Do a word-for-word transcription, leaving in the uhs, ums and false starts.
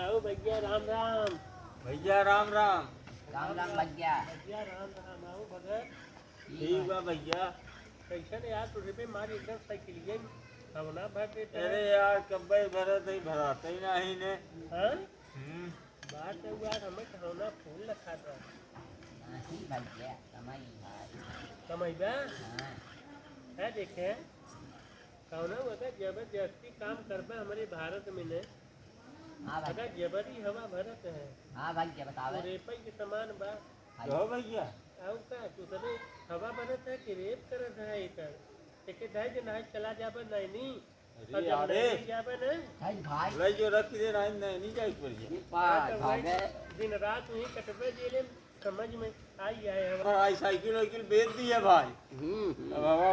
आओ भैया, राम राम। भैया, राम राम। राम राम भैया। भैया, राम राम। आओ भगत। ठीक बा भैया। कैसन यार, तू रिपे मारी एकदम साइकिलिया ही हवना भर देता है। अरे यार, कब्बे भरत ही, भराते ही नहीं ने। हाँ? हम्म। बात है यार, हमें हवना फूल लखा था। नहीं भैया, कमाई भाई। कमाई बा? हाँ। है देखे, कौनो अगर जबरदस्ती काम करबे हमरे भारत में ने, हाँ भाई। अगर जबरी हवा भरत है, हाँ भाई, क्या बतावे? तो रेपई के समान बा। हाँ। कहो भैया। आउ का, तू सबे हवा भरत है कि रेप करत है इधर? एके ढाई दिन आज चला जाबे नैनी, अरे और जब अरे। नैनी जाबे ना, भाई, भाई। लई जो रख दे ना, नहीं, नहीं जाए पड़ जाए। हाँ, तो भाई, भागे। दिन रात वहीं कटबे जेले में, समझ में आई जाए हमारा। हमारा आई साइकिल वाइकिल बेच दिया भाई। हम्म, हम्म। अब हवा